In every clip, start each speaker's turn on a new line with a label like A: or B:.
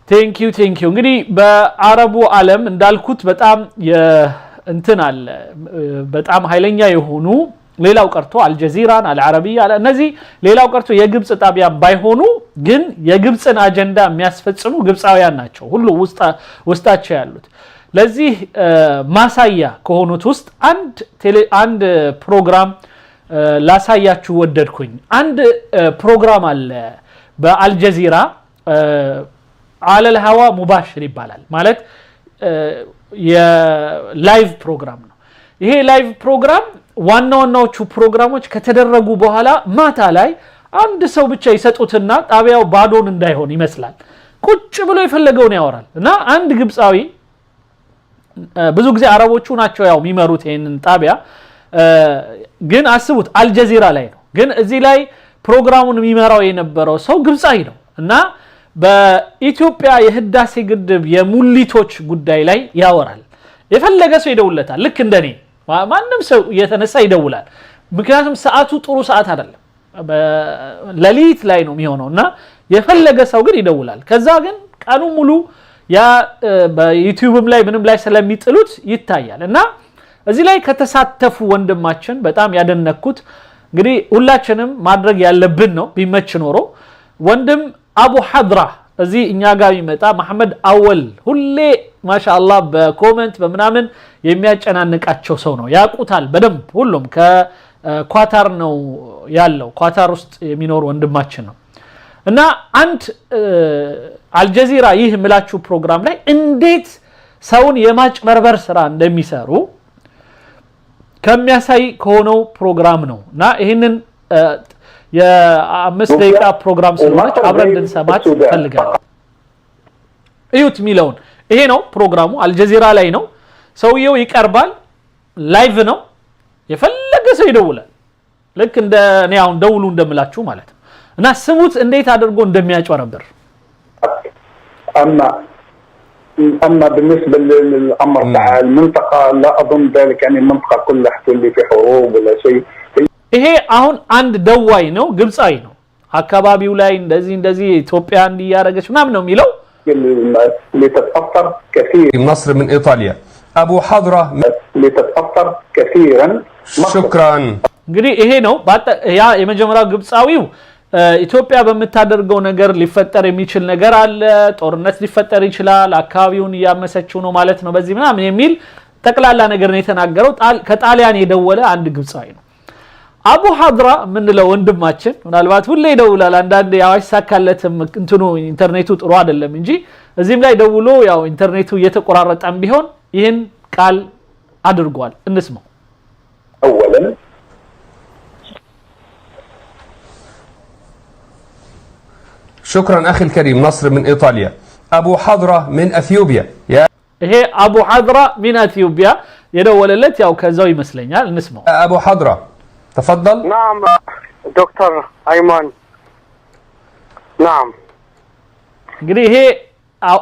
A: Thank you, thank you። እንግዲህ በአረቡ ዓለም እንዳልኩት በጣም እንትን አለ፣ በጣም ኃይለኛ የሆኑ፣ ሌላው ቀርቶ አልጀዚራን፣ አልዓረቢያ፣ እነዚህ ሌላው ቀርቶ የግብፅ ጣቢያን ባይሆኑ ግን የግብፅን አጀንዳ የሚያስፈጽሙ ግብፃውያን ናቸው ሁሉ ውስጣቸው ያሉት። ለዚህ ማሳያ ከሆኑት ውስጥ አንድ ፕሮግራም ላሳያችሁ ወደድኩኝ። አንድ ፕሮግራም አለ በአልጀዚራ፣ على الهواء مباشر ይባላል። ማለት የ live ፕሮግራም ነው። ይሄ live ፕሮግራም ዋና ዋናዎቹ ፕሮግራሞች ከተደረጉ በኋላ ማታ ላይ አንድ ሰው ብቻ ይሰጡትና ጣቢያው ባዶን እንዳይሆን ይመስላል ቁጭ ብሎ የፈለገውን ያወራል። እና አንድ ግብፃዊ፣ ብዙ ጊዜ አረቦቹ ናቸው ያው የሚመሩት ይህንን ጣቢያ፣ ግን አስቡት አልጀዚራ ላይ ነው። ግን እዚህ ላይ ፕሮግራሙን የሚመራው የነበረው ሰው ግብፃዊ ነው እና በኢትዮጵያ የህዳሴ ግድብ የሙሊቶች ጉዳይ ላይ ያወራል። የፈለገ ሰው ይደውለታል። ልክ እንደኔ ማንም ሰው እየተነሳ ይደውላል። ምክንያቱም ሰዓቱ ጥሩ ሰዓት አይደለም፣ ሌሊት ላይ ነው የሚሆነው እና የፈለገ ሰው ግን ይደውላል። ከዛ ግን ቀኑ ሙሉ ያ በዩቲዩብም ላይ ምንም ላይ ስለሚጥሉት ይታያል። እና እዚህ ላይ ከተሳተፉ ወንድማችን በጣም ያደነኩት፣ እንግዲህ ሁላችንም ማድረግ ያለብን ነው ቢመች ኖሮ፣ ወንድም አቡ ሐድራ እዚህ እኛ ጋር የሚመጣ መሐመድ አወል ሁሌ ማሻአላህ በ comment በምናምን የሚያጨናንቃቸው ሰው ነው። ያውቁታል በደንብ ሁሉም። ከኳታር ነው ያለው፣ ኳታር ውስጥ የሚኖር ወንድማችን ነው። እና አንድ አልጀዚራ ይህ የምላችሁ ፕሮግራም ላይ እንዴት ሰውን የማጭበርበር ስራ እንደሚሰሩ ከሚያሳይ ከሆነው ፕሮግራም ነው። እና ይህንን የ5 ደቂቃ ፕሮግራም ስለሆነች አብረን እንድንሰማት እፈልጋለሁ። እዩት የሚለውን ይሄ ነው ፕሮግራሙ። አልጀዚራ ላይ ነው። ሰውየው ይቀርባል። Live ነው። የፈለገ ሰው ይደውላል። ልክ እንደ እኔ አሁን ደውሉ እንደምላችሁ ማለት ነው። እና ስሙት እንዴት አድርጎ እንደሚያጭበረብር።
B: اما بالنسبه للامر تاع المنطقه لا اظن ذلك، يعني المنطقه كلها حتولي في حروب ولا شيء.
A: ይሄ አሁን አንድ ደዋይ ነው፣ ግብፃዊ ነው። አካባቢው ላይ እንደዚህ እንደዚህ ኢትዮጵያ እንዲህ እያደረገች ምናምን ነው የሚለው።
B: اللي تتاثر كثير
C: نصر من إيطاليا، أبو حضرة.
B: اللي تتاثر كثيرا مصر.
C: شكرا.
A: እንግዲህ ይሄ ነው ያ የመጀመሪያው ግብፃዊው ኢትዮጵያ በምታደርገው ነገር ሊፈጠር የሚችል ነገር አለ፣ ጦርነት ሊፈጠር ይችላል፣ አካባቢውን እያመሰችው ነው ማለት ነው፣ በዚህ ምናምን የሚል ጠቅላላ ነገር ነው የተናገረው። ከጣሊያን የደወለ አንድ ግብፃዊ ነው። አቡ ሀድራ የምንለው ወንድማችን ምናልባት ሁሌ ይደውላል። አንዳንድ ያው አይሳካለትም፣ እንትኑ ኢንተርኔቱ ጥሩ አይደለም እንጂ እዚህም ላይ ደውሎ ያው ኢንተርኔቱ እየተቆራረጠም ቢሆን ይህን ቃል አድርጓል። እንስማው።
B: اولا
C: شكرا أخي الكريم نصر من إيطاليا، أبو حضرة من أثيوبيا يا
A: ይሄ አቡ ሀድራ من ኢትዮጵያ የደወለለት ያው ከዛው ይመስለኛል። እንስማው።
C: أبو حضرة، تفضل.
D: نعم دكتور أيمن، نعم.
A: እንግዲህ ይሄ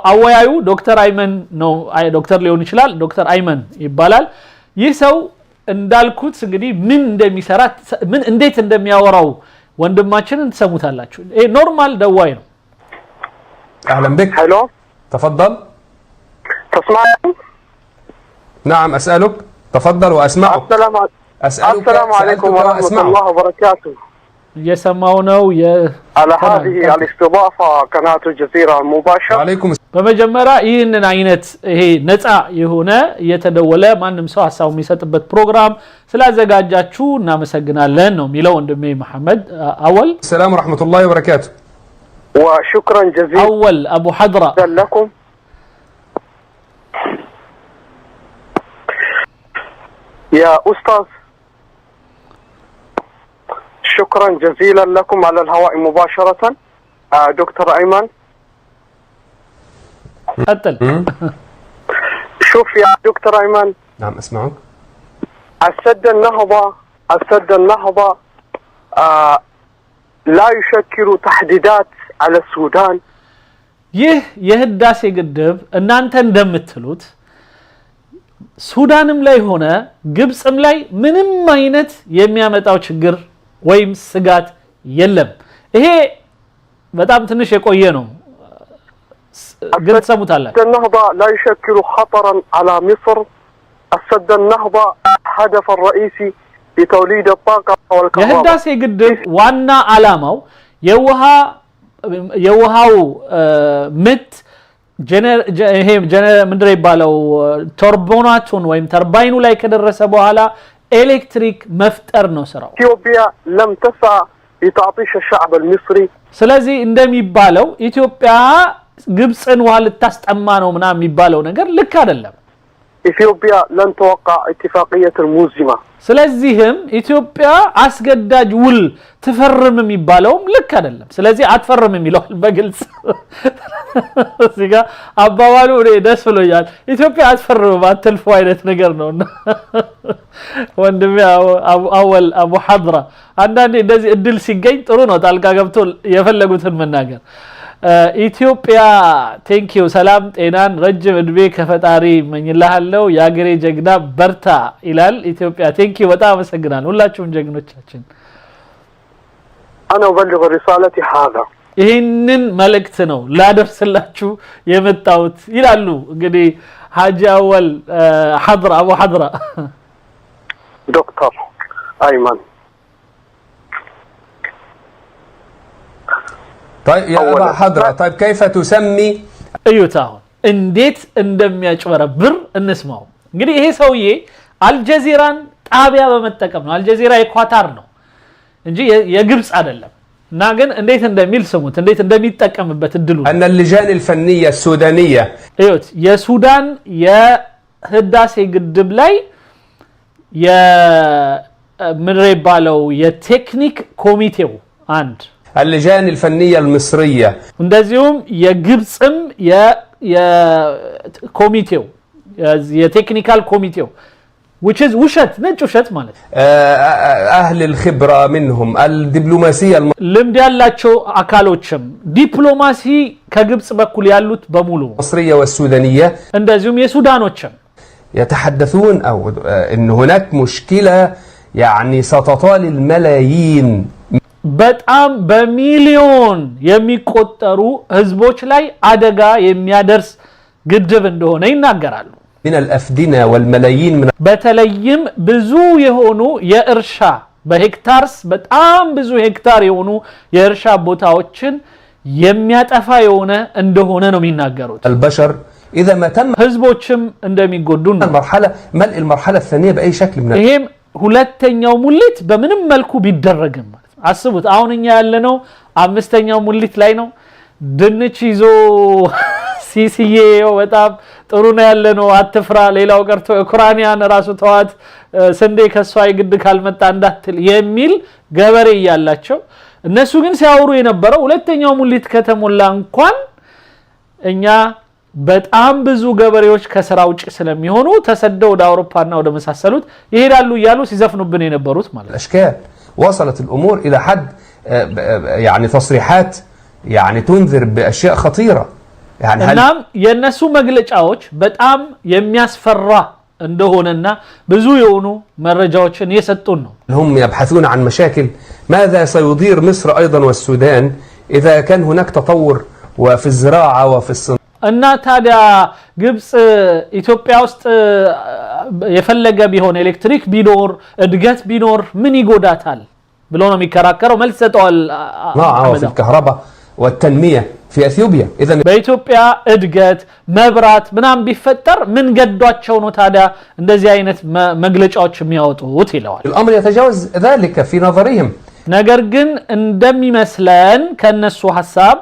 A: አወያዩ ዶክተር አይመን ነው። አይ ዶክተር ሊሆን ይችላል። ዶክተር አይመን ይባላል። ይህ ሰው እንዳልኩት እንግዲህ ምን እንደሚሰራ፣ ምን እንዴት እንደሚያወራው ወንድማችንን ትሰሙታላችሁ። ይሄ normal ደዋይ ነው።
C: أهلا بك.
D: هلو.
C: تفضل.
D: تسمعني؟
C: نعم، أسألك، تفضل وأسمعك.
D: السلام
C: أسألك.
D: السلام عليكم
C: سألتك
D: ورحمة
C: وأسمعك.
D: الله وبركاته.
A: እየሰማው ነው።
D: على هذه الاستضافة قناة الجزيرة المباشرة.
C: وعليكم
A: በመጀመሪያ ይህንን አይነት ይሄ ነፃ የሆነ እየተደወለ ማንም ሰው ሀሳቡ የሚሰጥበት ፕሮግራም ስላዘጋጃችሁ እናመሰግናለን ነው የሚለው ወንድሜ መሐመድ አወል።
C: السلام ورحمة الله وبركاته.
D: وشكرا جزيلا
A: አወል አቡ ሐድራ።
D: لكم يا أستاذ، شكرا جزيلا لكم على الهواء مباشرة دكتور أيمن.
A: ቀጥል።
D: شوف يا دكتور أيمن.
C: نعم، أسمعك.
D: السد النهضة، السد النهضة لا يشكل تهديدات على السودان.
A: ይህ የህዳሴ ግድብ እናንተ እንደምትሉት ሱዳንም ላይ ሆነ ግብፅም ላይ ምንም አይነት የሚያመጣው ችግር ወይም ስጋት የለም። ይሄ በጣም ትንሽ የቆየ ነው። ግን ትሰሙታላችሁ።
D: سد النهضة لا يشكل خطرا على مصر. السد النهضة هدف الرئيسي لتوليد الطاقة والكهرباء.
A: የህዳሴ ግድብ ዋና ዓላማው የውሃው ምት ይሄ ምንድን ነው የሚባለው ቶርቦናቱን ወይም ተርባይኑ ላይ ከደረሰ በኋላ ኤሌክትሪክ መፍጠር ነው ስራው።
D: اثيوبيا لم تسعى لتعطيش الشعب المصري.
A: ስለዚህ እንደሚባለው ኢትዮጵያ ግብፅን ውሃ ልታስጠማ ነው ምናምን የሚባለው ነገር ልክ አይደለም።
D: اثيوبيا لن توقع اتفاقية الموزمة.
A: ስለዚህም ኢትዮጵያ አስገዳጅ ውል ትፈርም የሚባለውም ልክ አይደለም። ስለዚህ አትፈርም የሚለዋል በግልጽ እዚህ ጋር አባባሉ እኔ ደስ ብሎኛል። ኢትዮጵያ አትፈርምም አትልፎ አይነት ነገር ነው። እና ወንድሜ አወል አቡ ሐድራ አንዳንዴ እንደዚህ እድል ሲገኝ ጥሩ ነው ጣልቃ ገብቶ የፈለጉትን መናገር። ኢትዮጵያ thank you፣ ሰላም ጤናን ረጅም እድሜ ከፈጣሪ እመኝልሃለሁ። የአገሬ ጀግና በርታ ይላል። ኢትዮጵያ thank you፣ በጣም አመሰግናለሁ ሁላችሁም ጀግኖቻችን።
D: انا ابلغ رسالتي هذا.
A: ይህንን መልእክት ነው ላደርስላችሁ የመጣሁት ይላሉ። እንግዲህ ሀጂ አወል ሐድራ አቡ ሐድራ።
D: دكتور ايمن.
C: طيب يا
D: أولاً.
C: أبا حضرة، طيب كيف تسمي
A: እዩት አሁን እንዴት እንደሚያጭበረብር እንስማው። እንግዲህ ይሄ ሰውዬ አልጀዚራን ጣቢያ በመጠቀም ነው። አልጀዚራ የኳታር ነው እንጂ የግብፅ አይደለም። እና ግን እንዴት እንደሚል ስሙት፣ እንዴት እንደሚጠቀምበት እድሉ።
C: أن اللجان الفنية السودانية
A: እዩት፣ የሱዳን የህዳሴ ግድብ ላይ ምንድን ነው የሚባለው የቴክኒክ ኮሚቴው አንድ
C: اللجان الفنية المصرية
A: እንደዚሁም የግብፅም የኮሚቴው የ technical ኮሚቴው which is ውሸት፣ ነጭ ውሸት ማለት ነው።
C: أهل الخبرة منهم الدبلوماسية
A: ልምድ ያላቸው አካሎችም ዲፕሎማሲ ከግብፅ በኩል ያሉት በሙሉ
C: المصرية والسودانية
A: እንደዚሁም የሱዳኖችም
C: يتحدثون أو أن هناك مشكلة يعني ستطال الملايين
A: በጣም በሚሊዮን የሚቆጠሩ ህዝቦች ላይ አደጋ የሚያደርስ ግድብ እንደሆነ ይናገራሉ።
C: من الأفدنة والملايين من
A: በተለይም ብዙ የሆኑ የእርሻ በ hectares በጣም ብዙ ሄክታር የሆኑ የእርሻ ቦታዎችን የሚያጠፋ የሆነ እንደሆነ ነው የሚናገሩት።
C: البشر إذا ما تم
A: ህዝቦችም እንደሚጎዱ ነው።
C: المرحلة ملء المرحلة الثانية بأي شكل من
A: ይሄም ሁለተኛው ሙሊት በምንም መልኩ ቢደረግም ማለት ነው። አስቡት አሁን እኛ ያለነው አምስተኛው ሙሊት ላይ ነው። ድንች ይዞ ሲሲዬ በጣም ጥሩ ነው ያለነው፣ አትፍራ። ሌላው ቀርቶ ኡክራኒያን ራሱ ተዋት፣ ስንዴ ከሷ የግድ ካልመጣ እንዳትል የሚል ገበሬ እያላቸው እነሱ ግን ሲያወሩ የነበረው ሁለተኛው ሙሊት ከተሞላ እንኳን እኛ በጣም ብዙ ገበሬዎች ከስራ ውጭ ስለሚሆኑ ተሰደው ወደ አውሮፓና ወደ መሳሰሉት ይሄዳሉ እያሉ ሲዘፍኑብን የነበሩት ማለት ነው።
C: الأشكال وصلت الأمور إلى حد يعني تصريحات يعني تنذر بأشياء خطيرة يعني هل
A: እናም የነሱ መግለጫዎች በጣም የሚያስፈራ እንደሆነና ብዙ የሆኑ መረጃዎችን የሰጡን ነው።
C: هم يبحثون عن مشاكل؟ ماذا سيضير مصر أيضا والسودان إذا كان هناك تطور وفي الزراعة وفي الصناعة
A: እና ታዲያ ግብፅ ኢትዮጵያ ውስጥ የፈለገ ቢሆን ኤሌክትሪክ ቢኖር እድገት ቢኖር ምን ይጎዳታል ብሎ ነው የሚከራከረው። መልስ ሰጠዋል።
C: وفي الكهرباء والتنمية في أثيوبيا إذا
A: በኢትዮጵያ እድገት መብራት ምናምን ቢፈጠር ምን ገዷቸው ነው ታዲያ እንደዚህ አይነት መግለጫዎች የሚያወጡት ይለዋል።
C: الأمر يتجاوز ذلك في نظرهم.
A: ነገር ግን እንደሚመስለን ከነሱ ሐሳብ